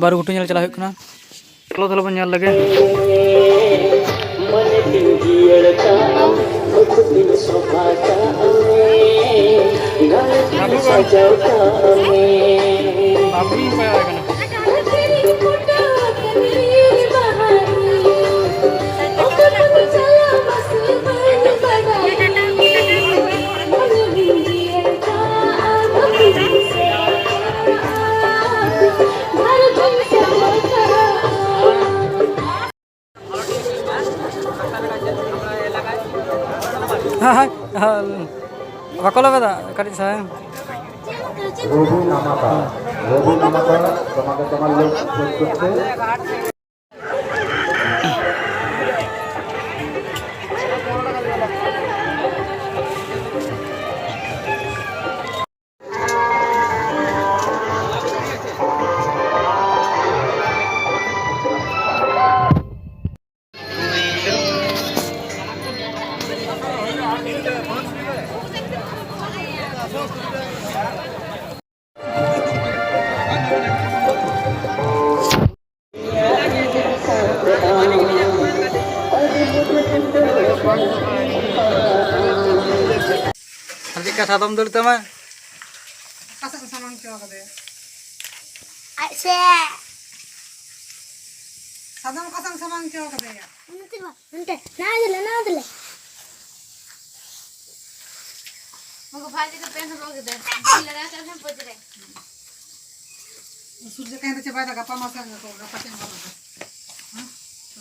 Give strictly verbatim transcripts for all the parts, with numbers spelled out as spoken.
ᱵᱟᱹᱨᱩ ᱜᱷᱩᱴᱩ ᱧᱮᱞ ᱪᱟᱞᱟᱣ ᱦᱩᱭᱩᱜ ᱠᱟᱱᱟ᱾ ᱪᱚᱞᱚ ᱛᱟᱦᱞᱮ ᱵᱚᱱ ᱧᱮᱞ ᱞᱮᱜᱮ᱾ ᱦᱮᱸ, ᱦᱮᱸ, ᱦᱮᱸ, ᱵᱟᱠᱚ ᱞᱮᱵᱮᱫᱟ ᱠᱟᱹᱴᱤᱡ ᱥᱟᱭ᱾ ᱨᱚᱵᱤ ᱱᱟᱢᱟᱠᱟ, ᱨᱚᱵᱤ ᱱᱟᱢᱟᱠᱟ, ᱛᱚᱢᱟᱠᱮ ᱛᱚᱢᱟᱨ ᱞᱳᱠ ᱥᱩᱱ ᱥᱩᱱᱛᱮ। ᱟᱨ ᱪᱮᱫᱠᱟ ᱥᱟᱫᱚᱢ ᱫᱟᱹᱲ ᱛᱟᱢᱟ? ᱚᱠᱟ ᱥᱮᱫ ᱮᱢ ᱥᱟᱢᱟᱝ ᱦᱚᱪᱚ ᱠᱟᱫᱮᱭᱟ? ᱟᱡ ᱥᱮᱫ᱾ ᱥᱟᱫᱚᱢ ᱚᱠᱟ ᱥᱮᱫ ᱮᱢ ᱥᱟᱢᱟᱝ ᱦᱚᱪᱚ ᱠᱟᱫᱮᱭᱟ? ᱚᱱᱛᱮ ᱵᱟ, ᱚᱱᱛᱮ᱾ ᱱᱟ ᱫᱮᱞᱮ, ᱱᱟ ᱫᱮᱞᱮ᱾ ᱩᱱᱠᱩ ᱵᱷᱟᱜᱮ ᱠᱚ ᱯᱮᱱ ᱦᱚᱨᱚᱜ ᱠᱮᱫᱟ᱾ ᱞᱟᱜᱟ ᱠᱟᱜ ᱠᱷᱟᱱ ᱯᱚᱪ ᱨᱮ᱾ ᱥᱩᱨᱡᱚ ᱠᱟᱹᱦᱤ ᱫᱚ ᱪᱟᱵᱟᱭᱮᱫᱟ, ᱜᱟᱯᱟ ᱢᱟ ᱥᱮ ᱜᱟᱯᱟ ᱪᱮᱫ ᱮᱢ ᱦᱚᱨᱚᱜᱟ? ᱦᱮᱸ?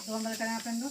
ᱫᱚᱱ ᱫᱟᱲᱮ ᱠᱟᱱᱟ ᱯᱮᱱ ᱫᱚ?